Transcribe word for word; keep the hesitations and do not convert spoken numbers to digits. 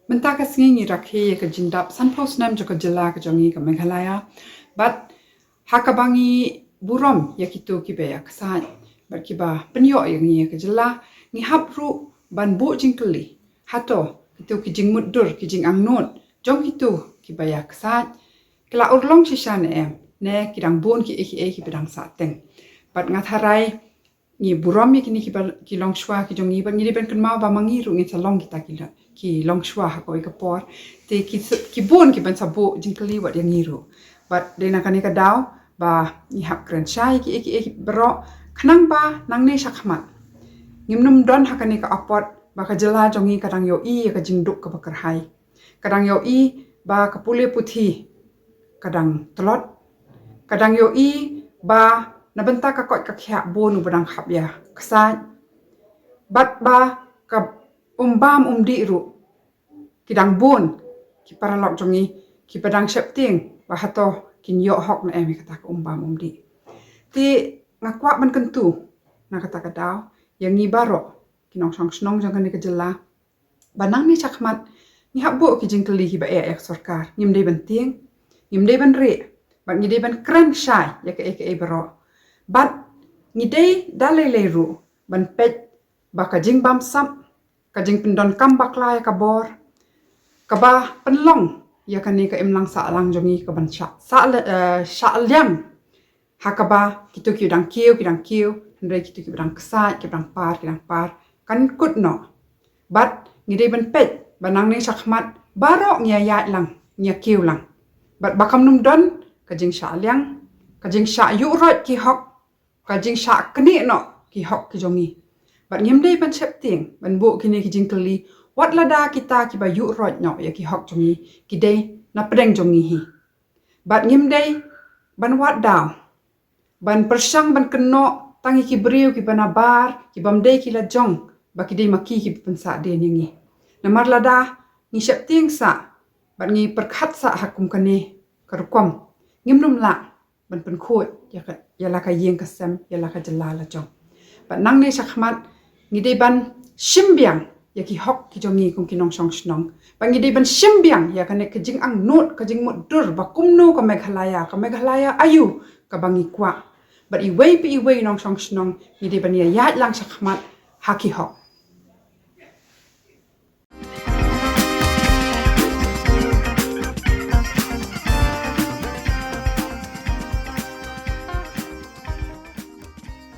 Mynta ka sngi ngi rakhe ïa ka jingdap sanphew snem jong ka jylla ka jong ngi ka Meghalaya. Bad ha kaba ngi burom ïa kito kiba ïa ksaid bad kiba pynïoh ïa ngi ïa ka jylla, ngi hap ruh ban buh jingkylli. Hato kito ki jingmutdur, ki jingangnud jong kito kiba ïa ksaid ki la urlong shisha ne em, ne ki dang bun kiei kiei kiba dang sah teng? Bad nga tharai ngi burom ïa kine kiba, ki longshuwa ki jong ngi, bad ngi dei ban kynmaw ba ma ngi ruh ngin sa long kita ki la-, ki longshuwa ha kawei ka por. Te ki s-, ki bun kiban sa buh jingkylli wat ïa ngi ruh. Bad dei na kane ka daw ba ngi hap kren shai kiei kiei baroh, khnang ba nangne shakhmat ngim nym don ha kane ka apot ba ka jylla jong ngi ka dang ïohi ïa ka jingduk kaba kyrhai, ka dang ïohi ba ka pule puthi ka dang tlot, ka dang ïohi ba na bynta ka koit ka khiah bun uba dang hap ïa ksaid, bad ba ka um bam um dih ruh, ki dang bun ki paralok jong ngi kiba dang sheptieng ba hato kin ïoh hok ne em ïa kata ka um bam um dih. Te nga kwah ban kyntu na kata ka daw ïa ngi baroh ki nongshong shnong jong kane ka jylla, ba nangne shakhmat ngi hap buh ki jingkylli kiba eh ïa ka sorkar. Ngim dei ban tieng, ngim dei ban rieh, bad ngi dei ban kren shai ïa kaei kaei baroh. Bad ngi dei da lei lei ruh ban peit ba ka jingbamsap, ka jingpyndonkam bakla ïa ka bor, kaba pynlong ïa kane ka imlang sahlang jong ngi kaban shah, sah le-, eh, shah liang, ha kaba kito ki dang kiew ki dang kiew, hynrei kito kiba dang ksaid, kiba dang par, ki dang par, kan kut noh. Bad ngi dei ban peit ba nangne shakhmat baroh ngi ïa ïaid lang, ngi ïa kiew lang, bad ba kam nym don ka jingshah liang, ka jingshah ïuh roit ki hok, ka jingshah knieh noh ki hok ki jong ngi. Bad ngim dei ban sheptieng ban buh kine ki jingkylli wat lada kita kiba ïuh roit noh ïa ki hok jong ngi ki dei na pdeng jong ngi hi. Bad ngim dei ban wad daw ban pyrshang ban kynnoh tang ïa ki briew kiba nabar, kibym dei ki la jong, ba ki dei ma ki kiba pynsah dien ïa ngi. Namar lada ngi sheptieng sah bad ngi pyrkhat sah ha kum kane ka rukom, ngim nym lah ban pynkhuid ïa ka, ïa la ka ïing ka sem, ïa la ka jylla la jong. Bad nangne shakhmat ngi dei ban shim biang ïa ki hok ki jong ngi kum ki nongshong shnong. Bad ngi dei ban shim biang ïa kane ka jingangnud, ka jingmutdur ba kumno ka Meghalaya, ka Meghalaya aïu kaba ngi kwah. Bad iwei pa iwei nongshong shnong ngi dei ban ïa ïaid lang shakhmat ha ki hok.